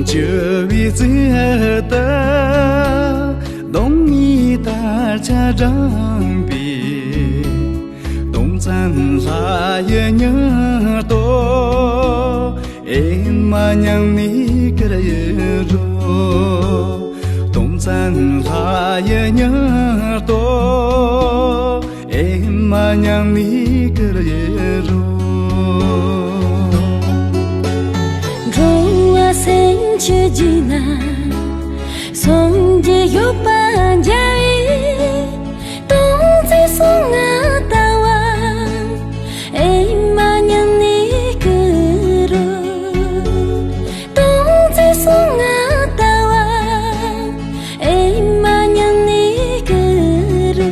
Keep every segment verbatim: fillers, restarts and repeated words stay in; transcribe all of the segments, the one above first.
སྤྱི་བོའི་རྩེ་ལྟ། སྟོང་ཉིད་ལྟར་ཆ་དྲངས་པའི། སྟོང་བཙན་ལྷ་ཡི་ཉག་རྡོ། ཨེ་མ་མྱང་ནི་ཀིར་ཡི་རོ། སྟོང་བཙན་ལྷ་ཡི་ཉག་རྡོ། ཨེ་མ་མྱང་ནི་ཀིར་ཡི་རོ། འགྲོ་བ་སེམས་ཅན་རྒྱུད་ན། སངས་རྒྱས་ཡོད་པ་མཇལ་བའི། སྟོང་བཙན་སྲོག་ལྔ་ལྟ་བ། ཨེ་མ་མྱང་ནི་ཀིར་རོ། སྟོང་བཙན་སྲོག་ལྔ་ལྟ་བ། ཨེ་མ་མྱང་ནི་ཀིར་རོ།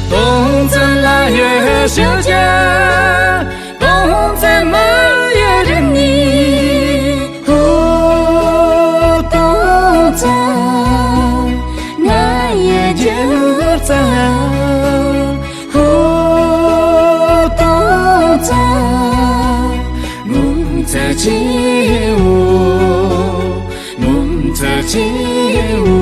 སྟོང་བཙན་ལྷ་ཡི་ཞལ་གྱི། སྟོང་བཙན་མི་ཡི་རིགས་ནི། ཧོ། སྟོང་བཙན་ང་ཡི་རྒྱལ་རྩ། ཧོ། སྟོང་བཙན་ངོ་མཚར་ཆེའོ། ངོ་མཚར་ཆེའོ།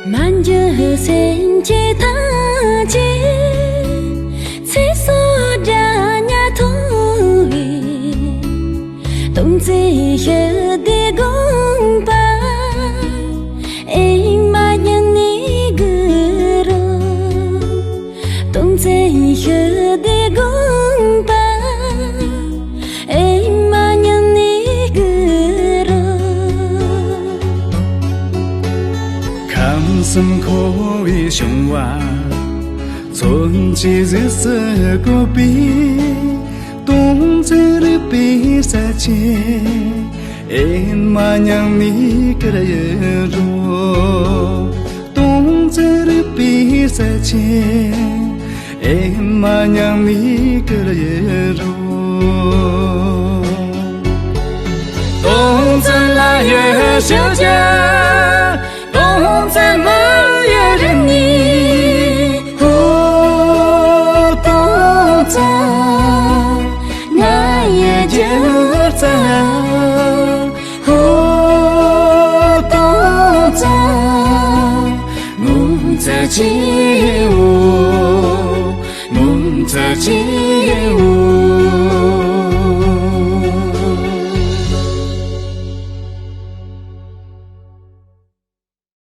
མ་འཇིགས་སེམས་ཅན་ཐམས་ཅད། ཚེ་སྲོག་འདྲ་མཉམ་ཐོབ་པའི། སྟོང་བཙན་ཞི་བདེ་དགོངས་པ། ཨེ་མ་མྱང་ནི་ཀིར་རོ། སྟོང་བཙན་ཞི་བདེ་དགོངས་པ། ཨེ་མ་མྱང་ནི་ཀིར་རོ། ཁམས་གསུམ་འཁོར་བའི་བྱུང་བ། མཚོན་བྱེད་གཟུགས་སུ་བཀོད་པའི། སྟོང་བཙན་རིག་པའི་རྩལ་ཅན། ཨེ་མ་མྱང་ནི་ཀིར་ཡི་རོ། སྟོང་བཙན་རིག་པའི་རྩལ་ཅན། ཨེ་མ་མྱང་ནི་ཀིར་ཡི་རོ། སྟོང་བཙན་ལྷ་ཡི་ཞལ་གྱི། སྟོང་བཙན་མི་ཡི་རིགས་ནི། ཧོ། སྟོང་བཙན་ང་ཡི་རྒྱལ་རྩ། ཧོ། སྟོང་བཙན་ངོ་མཚར་ཆེའོ། ངོ་མཚར་ཆེའོ།